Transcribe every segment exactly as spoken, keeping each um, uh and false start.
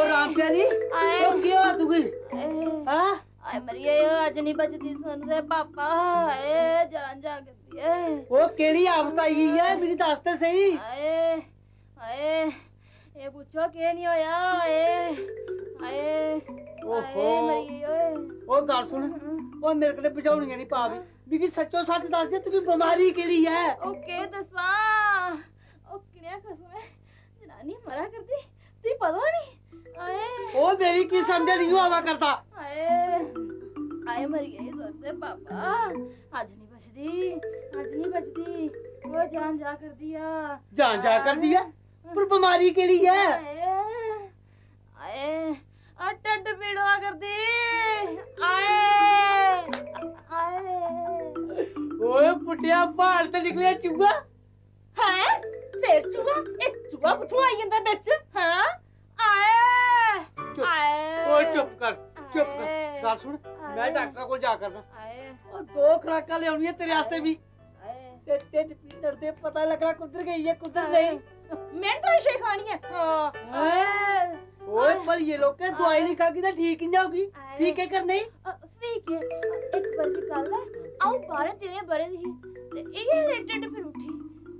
राम प्यारी, आए। ओ केह् होआ तुगी? आए। हां? आए मरी गए, अज्ज नहीं बचदी सुन रे पापा। आए, जान जा करदी है। ओ केह्ड़ी आफत आई गई ऐ, मिगी दस ते स्हेई। आए, आए, एह् पुच्छो केह् नहीं होया। आए, आए, ओहो। आए, मरी गई ओए। ओ गल्ल सुन, ओ मेरे कन्नै बझाउनियां नहीं पा भी। मिगी सच्चो सच्च दस जे तुगी बमारी केह्ड़ी ऐ? ओ केह् दस्सां? ओ कनेहा खसम ऐ, जनानी मरा करदी, तुगी पता नहीं? आए। ओ मेरी की समझ नहीं आवा करदा। आए, आए मरी गई सोचदे पापा, अज्ज नहीं बचदी, अज्ज नहीं बचदी। ओ जान जा करदी आ। जान जा करदी आ? पर बमारी केह्ड़ी ऐ? आए, आए, आ ढिड्ड पीड़ होआ करदी। आए, आए। ओए पुट्टिया, बाहर ते निकलेआ चूहा। हैं? फिर चूहा? एह् चूहा कुत्थों आई जंदा बिच? हां? आए! चुप। आए! ओए चुप कर, चुप कर। आए! गल्ल सुन, में आए! डाक्टर कोल जा करना। आए! ओ दो खुराकां लेआउनियां तेरे आस्तै बी। आए! ते ढिड्ड पीड़ दे पता लगना कुद्धर गई ऐ, कुद्धर आए! नेईं। मिंट होई छे खानी ऐ। हां। हैं? आए! ओए आए! भलिये लोके, दवाई आए! नहीं खागी ते ठीक कि'यां होगी? आए! फ्ही केह् करना ई? अ, फ्ही केह्? इक बारी दी गल्ल ऐ, अ'ऊं बारां तेरां ब'रें दी ही ते इ'यै लेटे लेटे फिर उठी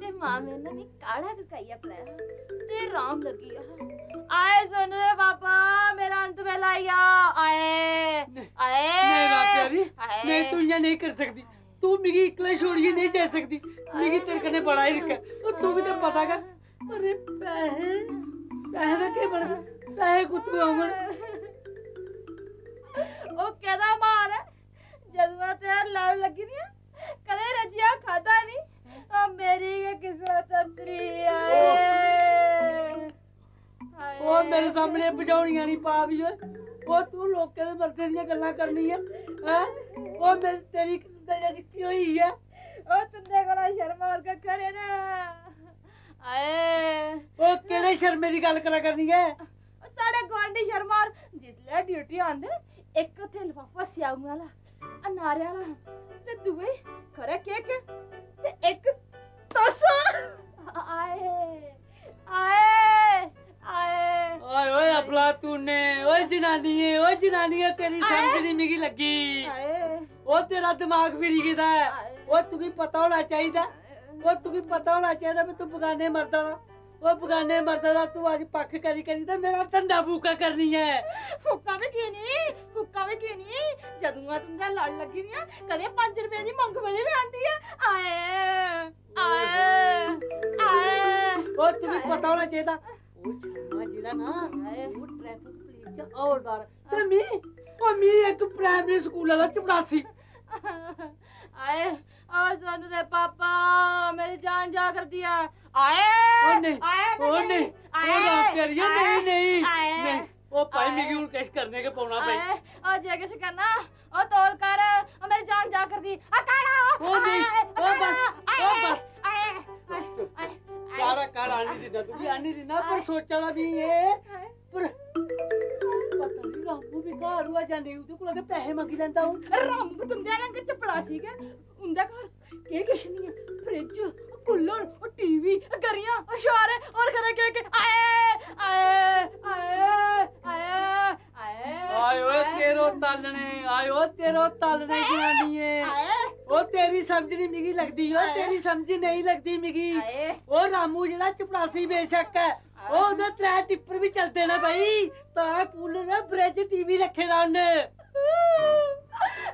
ते मां मेरे ने मिगी काढ़ा गड़काइयै पलाया ते राम लग्गी गेआ हा। आए सोनू दे पापा, मेरा अंत बेला आई गेआ। आए, नेईं, आए, नेईं राम प्यारी, आए। नेईं, तू इ'यां नेईं करी सकदी। तू मिगी इक्कले छोड़ियै नेईं जाई सकदी। मिगी तेरे कन्नै बड़ा हिरख ऐ। ओ, तू बी ते पता गै। अरे पैहे, पैहे दा केह् बनग? पैहे कुत्थूं औङन? ओ केह्दा माल ऐ? जदुआं तेरा लड़ लग्गी दियां, कदें रज्जियै खादा निं। ओ मेरी गै किस्मत अंतरी ऐ। हाय। ओ मेरे सामने बझाउनियां निं पा भी ओए। ओ तू लोकें दे मर्दे दियां गल्लां करनी ऐ, हैं? ओ मेरी, तेरी किस्मत अजें निक्की होई ऐ। ओ तुं'दे कोला शर्मा होर कक्ख निं ना। हाय। ओ केह्ड़े शर्मे दी गल्ल करा करनी ऐ? ओ साढ़े गुआंढी शर्मा होर जिसलै ड्यूटी आंदे, इक हत्थै लफाफा स्याऊ आह्ला, अनारे आह्ला, ते दूए खरै केह् केह्, ते इक तुस। आए, आए, आए। आए ओए अफलातूने, ओए जनानिये, ओए जनानिये, तेरी आए। समझ नहीं मिगी लग्गी। आए। ओ तेरा दिमाग फिरी गेदा ऐ। आए। ओ तुगी पता होना चाहिदा। आए। ओ तुगी पता होना चाहिदा भी तू बगाने मर्दा दा, ओ बगाने मर्दा दा तू अज्ज पक्ख करी करी ते मेरा ढंडा फूका करनी ऐ। फूका बी की निं, फूका बी की निं? जदुआं तुं'दे लड़ लग्गी दियां, कदें पंज रपेऽ दी मूंगफली बी आंदी ऐ। आए, आए, आए। ओ तुगी पता होना चाहिदा, ओ छम्मा जेह्ड़ा ना, आए। ओ ट्रैफिक पुलिस च हौलदार। ते मी, ओ मी इक प्राइमरी स्कूला दा चपड़ासी। आए, ओ सोनू दे पापा, मेरी जान जा करदी ऐ। आए, ओ नेईं, आए, ओ मेरी, नेईं, ओ आए, राम प्यारिया, आए, नेईं, नेईं, आए, नेईं। ओ भाई, आए। मिगी हुन किश करने गै पौना भाई। आए, ओ जे किश करना, ओ तौल कर, ओ मेरी जान जा करदी। आ काढ़ा, ओ ओ नेईं, आए, ओ बस, आए, ओ बस। आए, आए, आए, आए। काढ़ा, काढ़ा आनी दिन्ना, तुगी आनी दिन्ना, पर आए। सोचा दा भी एह्, आए। पर पता नहीं रामू भी घर होआ जां नेईं, ओह्दे कोला गै पैसे मंगी लैंदा हून। रामू तुं'दे आंह्गर चपड़ासी गै, उं'दे घर केह् किश निं ऐ, फ्रिज, कूलर, टीवी, गरियां, अशारे, होर खरै केह् केह्। आए, आए, आए, आए, आए, आए ओए आए। तेरो तालने, आए ओए तेरो तालने आए। जनानिये। आए। ओ तेरी समझ नहीं मिगी लगदी, ओ आए। तेरी समझ नहीं लगदी मिगी। आए। ओ रामू जेह्ड़ा चपड़ासी बेशक ऐ, ओ ओह्दे त्रै टिप्पर बी चलदे न भाई, तां कूलर, फ्रिज, टीवी रक्खे दा उन्नै।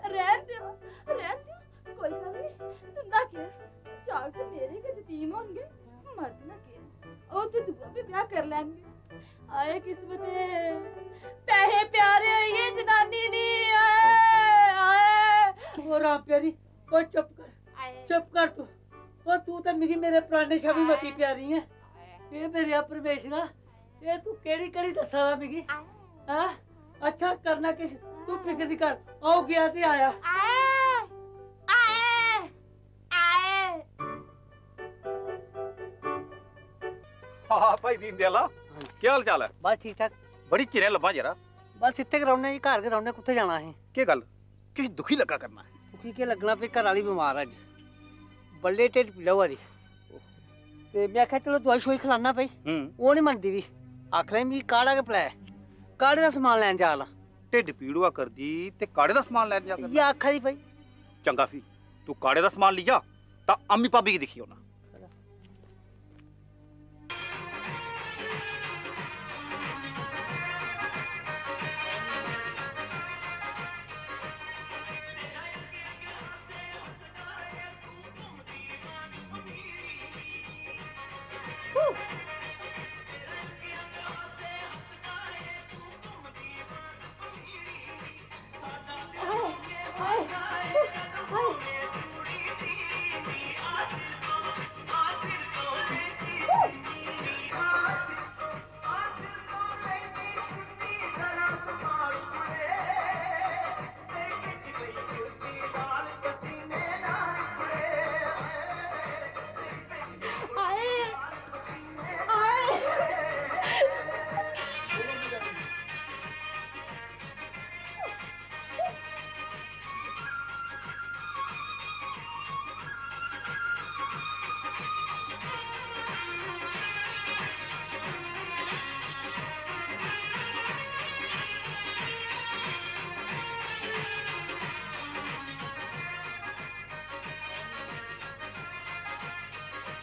रैह्न देओ, रैह्न देओ, कोई गल्ल निं। तुं'दा केह्? जागत मेरे गै यतीम होनगे, मरद ना केह्? ओह् ते दूआ बी ब्याह् करी लैनगे। आए किस्मते, पैहे प्यारे होई गे, जनानी निं। आए, आए। ओ राम प्यारी, ओ चुप कर, आए। चुप कर तू। ओ तू ते मिगी मेरे प्राणें शा बी मती आए। प्यारी ऐ। आए। ए मेरेआ परमेशरा, ए तू केह्ड़ी घड़ी दस्सा दा मिगी? आए। हैं? अच्छा करना किश, तू फिकर निं कर, अ'ऊं गेआ ते आया। आए, आए, आए। हां, भाई दीन दयाला, हां जी। केह् हाल चाल ऐ? बस ठीक ठाक। बड़ी चिरें लब्भा जरा। बस इत्थै गै रौह्ने जी, घर गै रौह्ने, कुत्थै जाना असें? केह् गल्ल? किश दुखी लग्गा करना ऐ? दुखी केह् लग्गना, भई घर आह्ली बमार ऐ अज्ज, बड़े ढिड्ड पीड़ा होआ दी। ते में आखेआ, "चलो, दोआई शोआई खलाना भई।" हूं। ओह् निं मनदी बी, आखना, "मिगी काढ़ा गै पलै।" काढ़े दा समान लैन जा ला। ढिड्ड पीड़ होआ करदी ते काढ़े दा समान लैन जा करना? इ'यै आखा दी भाई। चंगा फ्ही, तू काढ़े दा समान लेई जा, तां अम्मी भाभी गी दिक्खी औना।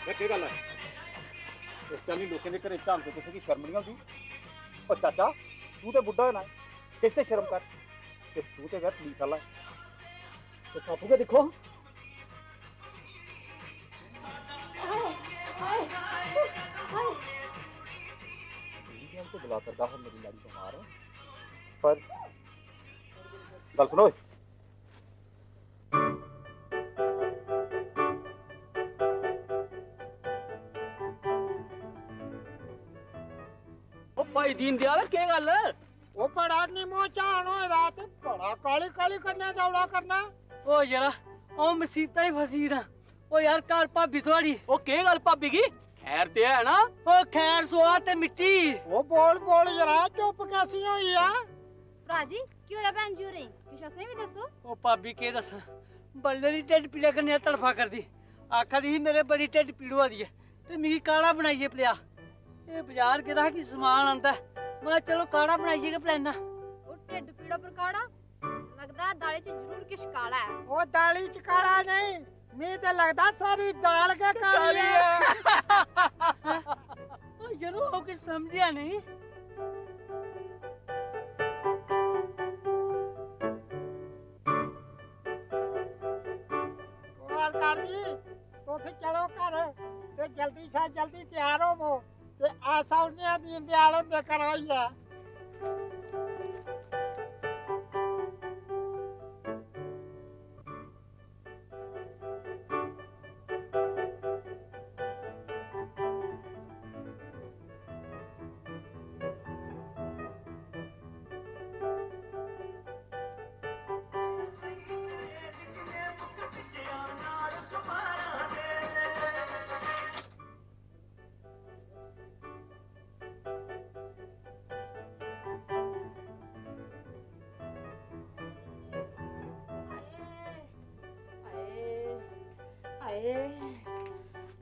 एह् केह् गल्ल ऐ? इस चाल्ली लोकें दे घरें झांकदे तुसें गी शर्म निं औंदी? ओ चाचा, तू ते बुड्ढा होना ऐ, किश ते शर्म कर। ते तू ते गै पुलिस आह्ला ऐ। तुस आपूं गै दिक्खो। इ'यां ते गला करदा हा, मेरी लाड़ी बमार ऐ, पर गल्ल सुनो। ओ भाई दीन दयाल, केह् गल्ल? ओ बड़ा निमो झान होए दा ते बड़ा काली काली कन्नै दौड़ा करना। ओ यरा, अ'ऊं मसीबता ही फसी दा। ओ यार, घर भाबी थुआढ़ी। ओ केह् गल्ल भाबी गी? खैर ते है ना? ओ खैर, सोआ ते मिट्टी। ओ बोल बोल यरा, चुप कैसी होई आ? भ्रा जी, केह् होआ भैन जी होरें गी? किश असें बी दस्सो। ओ भाबी, केह् दस्सां? बल्ले दी ढिड्ड पीड़ा कन्नै तड़फा करदी। आखा दी ही, "मेरे बड़ी ढिड्ड पीड़ होआ दी ऐ, ते मिगी काढ़ा बनाइयै पलेआ।" एह् बाजार गेदा हा कि समान आंदा ऐ। में चलो काढ़ा बनाइयै गै पलैना। ओ ढिड्ड पीड़ा पर काढ़ा? लगदा दाली च जरूर किश काला ऐ। ओ दाली च काला नेईं, मी ते लगदा सारी दाल गै काली काली ऐ। ऐ। ओ यरो, अ'ऊं किश समझेआ नेईं। ओ अलकार जी, तुस चलो घर ते जल्दी शा जल्दी त्यार होवो ते अस औने आं दीन दयाल हुंदे घरा होइयै।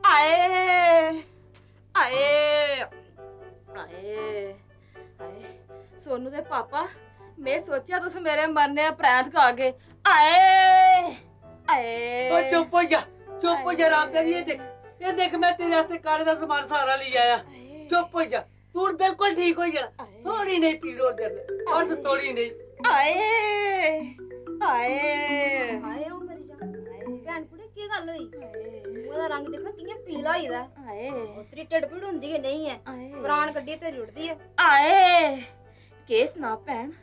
आए, आए, आए, आए। सोनू दे पापा, में सोचेआ तुस मेरे मरने परैंत गै आगे। आए, आए। ओ चुप होई जा, चुप होई जा, आए। राम तेरी, ये देख, ये देख, मैं तेरे आस्तै काढ़े दा समान सारा लेई आया। आए। चुप होई जा, तू हून बिल्कुल ठीक होई जाना। आए। थोड़ी नेही पीड़ होआ करनी, बस आए। थोड़ी नेही। आए, आए। हाय, ओ मरी जा। हाय। भैन कुड़े, केह् गल्ल होई? हाय। मूंह दा रंग दिक्खो कि'यां पीला होई दा। हाय। ओ तेरी ढिड्ड पीड़ होंदी गै नेईं ऐ। हाय। प्राण कड्ढियै धरी ओड़दी ऐ। हाय। केह् सनां भैन,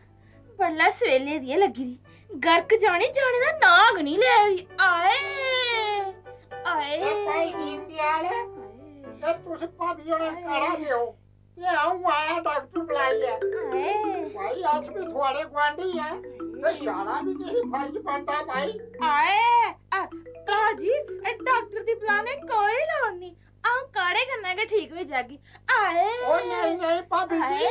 बडलै सवेले दी गै लग्गी दी। गर्क जानी, जाने दा नांऽ गै निं लै दी। हाय। हाय। ए भाई दीनदयाल, हाय। ए तुस भाभी होरें गी हाय। काढ़ा देओ। ते अ'ऊं आया डाक्टर बलाइयै। हाय। भाई, अस बी थुआढ़े गुआंढी आं, ते साढ़ा बी किश फर्ज बनदा, भाई। हाय, अ, भ्रा जी, ए, डाक्टर दी बलाने कोई लोड़ निं। अ'ऊं काढ़े कन्नै गै ठीक होई जागी। हाय। ओ नेईं, नेईं, भाभी जी। हाय।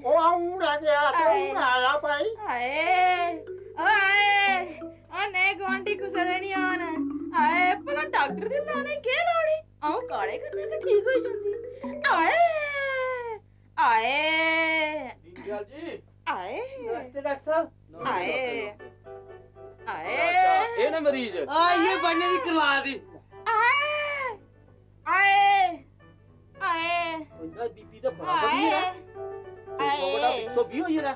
ओ अ'ऊं हुनै गेआ, ते हाय। हुनै आया, भाई। हाय। ओ हाय। ओ नेह् गुआंढी कुसै दे निं होन। हाय, भला डाक्टर दी बलाने केह् लोड़ ही? अ'ऊं काढ़े कन्नै गै ठीक होई जंदी। आए, आए। जी। आए। नमस्ते डॉक्टर साहब। आए। नमस्ते, नमस्ते। आए। अच्छा, अच्छा, ये ना मरीज। आ, ये बढ़ने दी करला दी। आए। आए। आए। इनका बीपी तो बड़ा बढ़ गया। आए। एक सौ बड़ा एक सौ बीस हो गया।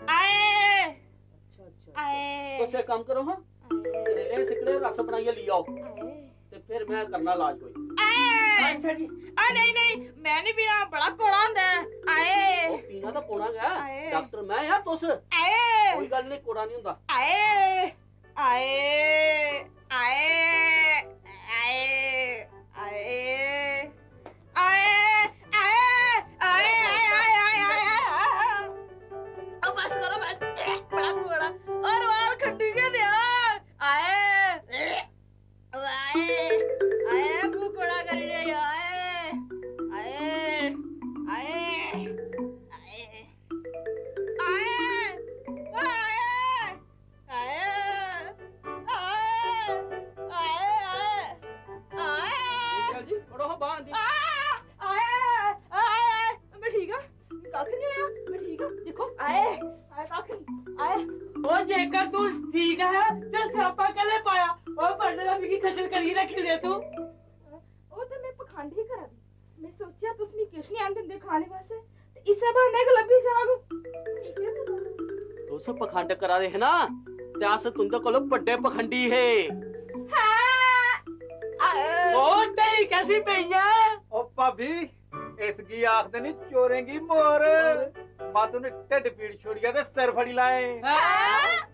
आए। अच्छा, अच्छा, अच्छा। आए। बस एक काम करो, हाँ, आए। करेले सिकड़े रस बनाइए ले आओ, आए। ते फिर मैं करना इलाज कोई। आए। अच्छा जी। आ, नहीं, नहीं, मैं नहीं पीना, बड़ा कौड़ा होंदा है। आए। ओ, पीना तो पौना गै। आए। डॉक्टर मैं यार, तुस। आए। कोई गल्ल नहीं, कोड़ा नहीं होंदा। आए। आए। आए। आए। आए। आए। आए। आए। आए। आए। आए। ओ, बस करो, बस। बड़ा कौड़ा। और वाल खंडू के दे। आए। आए, आए, मुंह कोड़ा करी ले, आए, आए, आए, आए, आए, आए, आए, आए, आए। ठीक है जी, पढ़ो हाँ बाहर दी। आए, आए, आए, मैं ठीक हाँ, कख नहीं होया, मैं ठीक हाँ। देखो, आए, आए, कख नहीं, आए। ओ, जेकर तू ठीक है, ते स्यापा कल्ले पाया? ओ, पढ़ने दा मिगी खज्जल करियै रक्खी ओड़ेआ तू। ओ, ते मैं पखंड ही करा दी। मैं सोचेआ, तुस मिगी किश नहीं आन दिंदे खाने वास्तै, ते इस्सै ब्हानै गै लब्भी जाग। मिगी केह् पता? तुस पखंड करा दे हे ना, ते अस तुंदे कोला बड्डे पखंडी हे। हाँ। आए। ओ, ढेई कैसी पेई ऐ? ओ भाभी, इसगी आखदे नी चोरें गी मोर। मत उन्हें ढिड्ड पीड़ छोड़ियै ते सिर फड़ी लाए। हाँ।